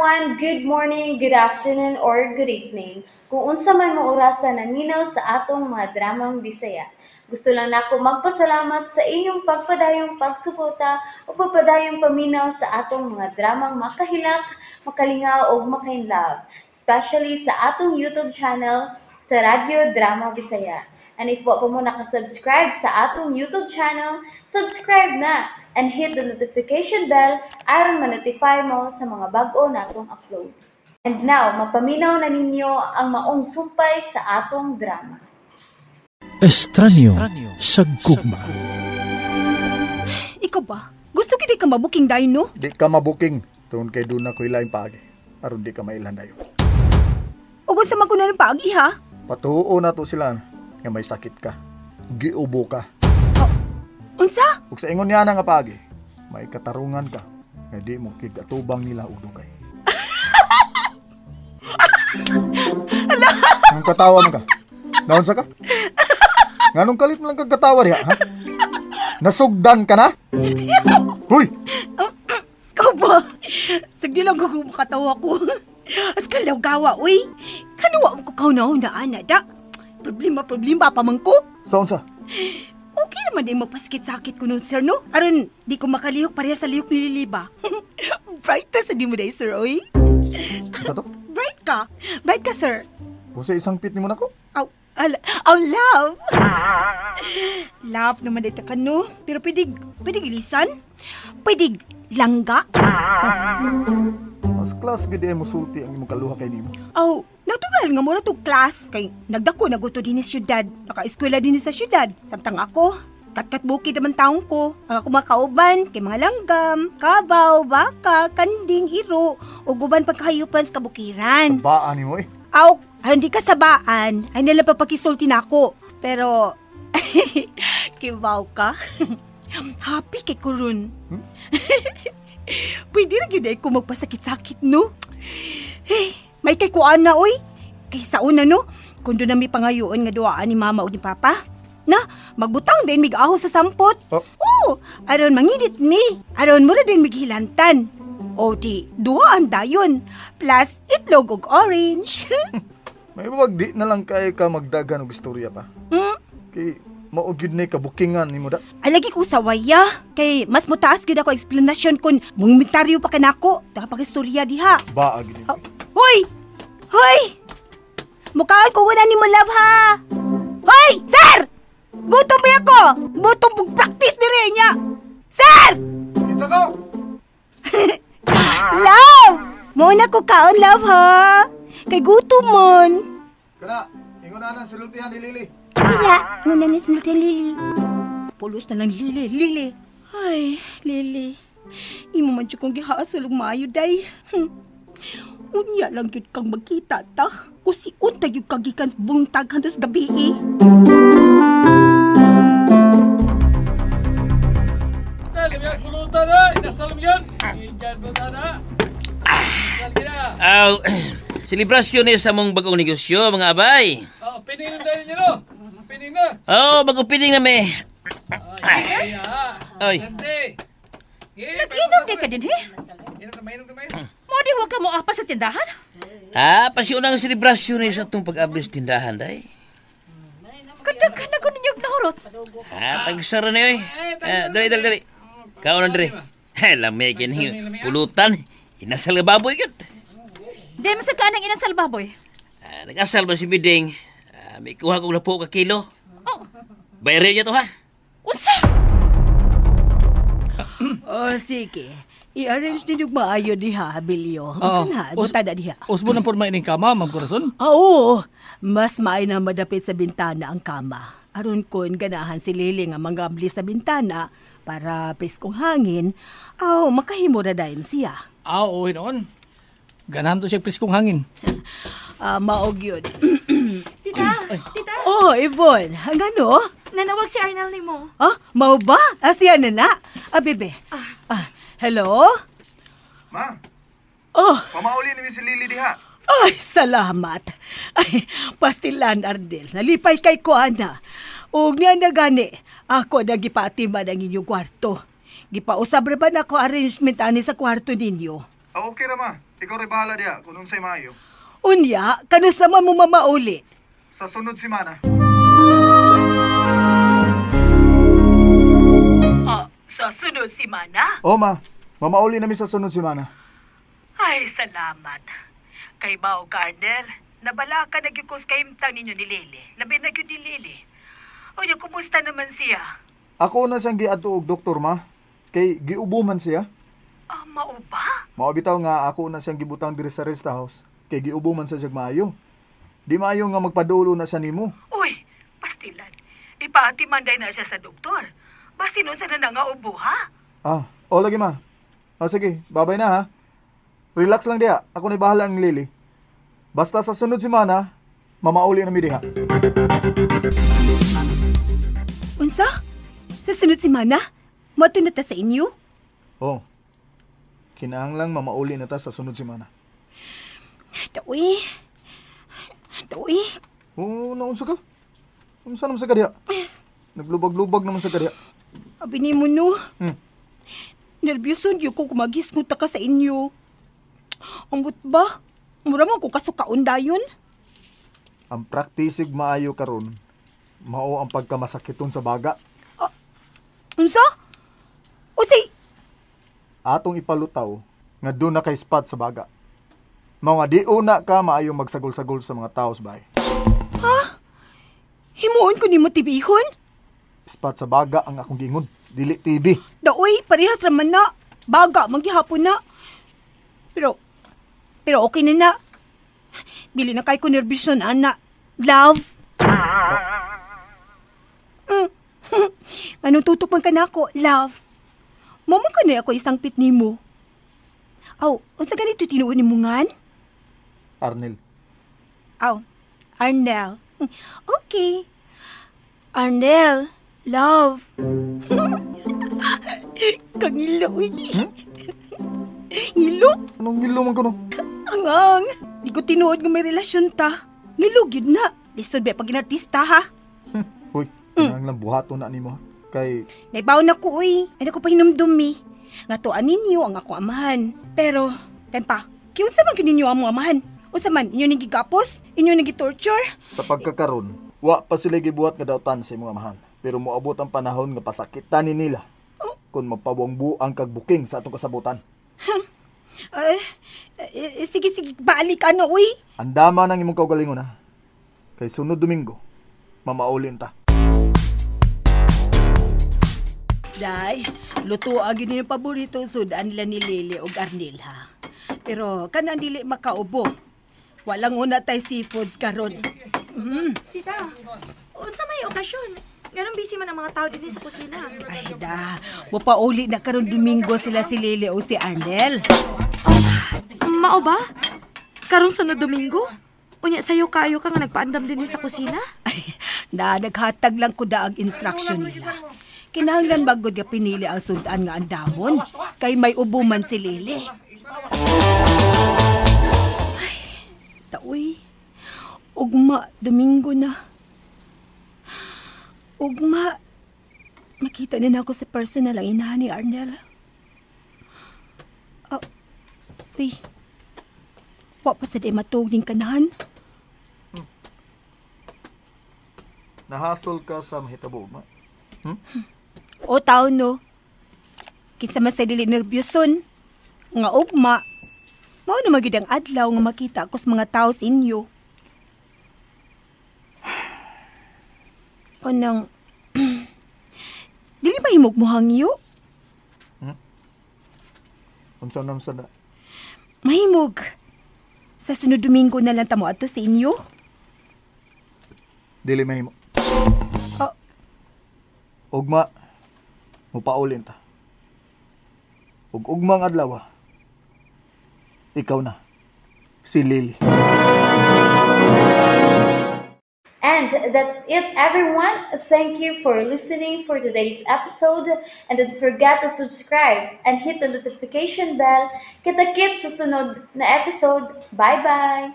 Everyone, good morning, good afternoon, or good evening. Kung unsa man mo orasa naminaw sa atong mga dramang Bisaya. Gusto lang nako magpasalamat sa inyong pagpadayong pagsuporta o pagpadayong paminaw sa atong mga dramang makahilak, makalingaw ug makainlove, especially sa atong YouTube channel sa Radyo Drama Bisaya. And if wa pa mo nakasubscribe sa atong YouTube channel, subscribe na and hit the notification bell aron ma-notify mo sa mga bag-o natong uploads. And now, mapaminaw na ninyo ang maong sumpay sa atong drama. Estranyo sa gugma. Ikaw ba? Gusto gid ka mabuking dayon, no? Di ka mabuking. Tungod kay doon na ko ilaing paagi. Aron di ka mailhan dayon. O gusto man ko na ng paagi, ha? Patuo na to sila nga may sakit ka. Giubo ka. Unsa? Ug sa ingon niya na nga paagi, may katarungan ka nga di mo kigatubang nila og dugay. Ang katawa man ka. Naunsa ka? Nganong kalit mo lang kag katawa diha, ha? Nasugdan ka na? Huy! Ikaw ba? Sagdi lang ko makatawa ko. As kalaw gawa, uy. Kanuwa ko kau na na ana da. Problema, problema pa man ko. Sa unsa? Okay naman din magpasikit-sakit ko nun, sir, no? Aron, di ko makalihok pareha sa lihok ni Lili ba? Bright ka sa di mo day, sir, uy. Unsa to? Bright ka. Bright ka, sir. Usa isang pit nimo nako? Aw, ala, aw, love. Love naman dito ka, no? Pero pwede ilisan? Pwede langga? Mas class gid ay musulti ang imong kaluha kay nimo. Aw, natural nga mo na to class. Kay nagdako naguto din sa syudad. Naka-eskwela din sa syudad. Samtang ako, katkat bukid naman taong ko. Ang ako makauban, kay mga langgam, kabaw, baka, kanding, iro, ug uban pagkahayupan sa kabukiran. Sabaan nimo eh. Aw, aron di ka sabaan, ay nila papakisulti na ako. Pero, kibaw ka. Happy kay kurun. Hmm? Pwede rin yun ay ko magpasakit-sakit, no? Hey, may kay kuan na, oy. Kay sa una, no? Kung doon na may pangayoon nga duaan ni mama o ni papa. Na, magbutang din mig-aho sa sampot. Oh. Oo, aron manginit mi. Aron mura din mighilantan. O di, duhaan dayon. Plus, itlog og orange. May wag di na lang kay ka magdagan og istorya pa. Hmm? Kay mao gyud ni kabukingan nimo da. Ay, lagi ko sawaya. Kay mas mutaas gyud ako eksplanasyon kung mungitaryo pa kanako. Nakapag-istorya diha. Baa gyud nimo. Oh, hoy! Hoy! Mukhaan ko na ni mo, love, ha? Hoy! Sir! Gutom ba ako? Butong pag practice dire niya! Sir! Kinsa ka? Love! Muna ko kaon, love, ha? Kay gutom man. Kana, ingon na nang sultihan ni Lily. Kaya, muna ni sultihan Lily. Pulos na lang, Lily, Lily. Ay, Lily. Imo man jud kong gihaasol og maayo, day. Unya lang gyud kang magkita ta. Kusi unta gyud ka gikan sa buntag hantos gabi eh. Aw, selebrasyon ni sa mong bagong negosyo, mga abay. Oh, pining na dahil niyo, no? Pining na. Oh, bagong pining na may. Ay. Nag-inom di ka din, he? Mo di wag ka mo apa sa tindahan? Ah, pasyon ang selebrasyon ni sa itong pag-abli sa tindahan, day. Kadaghan na ko ninyong nahurot. Ah, tagsara na yun. Ah, dali, dali, dali. Kao na, dali. Lamay kini pulutan. Inasal nga baboy yun. Di man sa kanang inasal baboy. Ah, nag-asal ba si Biding? Ah, may kuha kong lapo ka kilo. Oh. Bayarin niya to, ha? Unsa? Oh, sige. I-arrange din yung maayo diha, Bilyo. Oo. Kana, butada diha. Usbo na po maining kama, Ma'am Corazon. Ah, oo. Mas maay na madapit sa bintana ang kama. Aron kon ganahan si Lily nga mangabli sa bintana para preskong hangin, aw makahimo na dayon siya. Ah, oo, noon. Ganahan to siya preskong hangin. Ah, maog yun. Tita, tita. Oh, Yvonne, ang ano? Nanawag si Arnel ni mo. Ah, mao ba? Ah, siya na na. Ah, bebe. Ah, hello? Ma, Oh, pamauli ni si Lily diha. ay, salamat. Ay, pastilan, Arnel. Nalipay kay ko, ana. Ug niya na gani, ako nagipaatiman ang inyong kwarto. Gipausab ra ba nako arrangement ani sa kwarto ninyo? Ah, okay ra ma. Ikaw rin bahala diha kung unsay maayo. Unya, kanusa man mo mamauli? Sa sunod semana. Ah, sa sunod semana? Oh ma, mamauli nami sa sunod semana. Ay, salamat. Kay Bao Garnel, nabala ka nagyukos kahimtang ninyo ni Lily. Labi na gyud ni Lily. Unya, kumusta naman siya? Ako na siyang giadto og doktor ma. Kay giubo man siya. Ah, mao ba? Mao bitaw nga ako na siyang gibutang diri sa rest house. Kay giubo man sa siyang maayo. Di maayo nga magpadulo na siya nimo. Uy, pastilan. Ipaati man day na siya sa doktor. Basi nun sa na nga ubo, ha? Ah, o lagi ma. Ah, sige, babay na ha. Relax lang diha. Ako na bahala ang Lily. Basta sa sunod semana, mamauli na mi diha. Unsa? Sa sunod semana? Moadto na ta sa inyo? Oh. Kinahanglang mamauli na ta sa sunod semana. Daoy. Daoy. Oo, naunsa ka? Unsa naman sa ka diha? Naglubag-lubag naman sa ka diha. Abi nimo no. Nerbiyoso gyud ko kung magisngot ta ka sa inyo. Ambot ba? Mura man ko kasukaon dayon. Ang praktisig maayo karon, mao ang pagkamasakiton sa baga. Unsa? Unsay? Atong ipalutaw nga doon na kay spot sa baga. Mao nga di una ka maayo magsagol-sagol sa mga tao sa bahay. Ha? Himuon ko nimo tibihon? Spot sa baga ang akong giingon, dili TV. Daoy, parehas ra man na. Baga man gihapon na. Pero okay na na. Bili na kay ko nerbyosyon, ana. Love. Anong tutok man ka na ako, love? Mo man ka na ako isang pit nimo. Aw, unsa ganito tinuod nimo ngan? Arnel. Aw, Arnel. Okay. Arnel, love. Kangilo, uy. Ngilo? Anong ngilo man kuno? Angang, di ko tinuod nga may relasyon ta. Ngilo gyud na. Lisod ba pag inartista ha? Uy, kinahanglan buhaton na nimo ha. Kay Naibaw na ko uy. Ay ko pa hinumdumi. Nga tuan ninyo ang ako amahan. Pero, tempa, kiunsa man gyud ninyo among amahan? Unsa man inyo ning gigapos? Inyo ning gitorture? Sa pagkakaron, wa pa sila gibuhat nga dautan sa imong amahan. Pero moabot ang panahon nga pasakitan ni nila. Kung magpabuang-buang kag buking sa atong kasabutan. Sige, sige, balik ano, uy. Andama nang imong kaugalingon ha. Kay sunod Domingo, mamaulin ta. Day, luto ang yun yung paboritong sudan nila ni Lily og Arnel ha. Pero kanang dili makaubo. Walang una tay seafoods karon. Tita, unsa may okasyon? Ganun busy man ang mga tao dinhi sa kusina. Ay da, mapauli na karon Domingo sila si Lily o si Arnel. Mao ba? Karon sunod Domingo? Unya sayo kayo ka nga nagpaandam dinhi sa kusina? Ay, na naghatag lang ko da ang instruction nila. Kinahanglan bagod nga pinili ang sudan nga andamon kay may ubo man si Lily. Ay, taoy. Ugma, Domingo na. Ugma, makita na ako sa personal ang inahan ni Arnel. Oh, uy, wa pa sa di matuog ning kanahan. Nahasol ka sa mahitabo, ugma. O tao no, kinsa man sa dili nerbiyoson, nga ugma, mao na magyud ang adlaw nga makita ko sa mga tao sa inyo. O nang, dili mahimog mo hangyo? Unsa nam sa da? Mahimog. Sa sunod Domingo na lang tamo adto sa inyo. Dili mahimo. Oh. Ugma, mupaulin ta. Ug ugmang adlaw, ikaw na, si Lily. And that's it, everyone. Thank you for listening for today's episode. And don't forget to subscribe and hit the notification bell. Kita-kits sa sunod na episode. Bye-bye!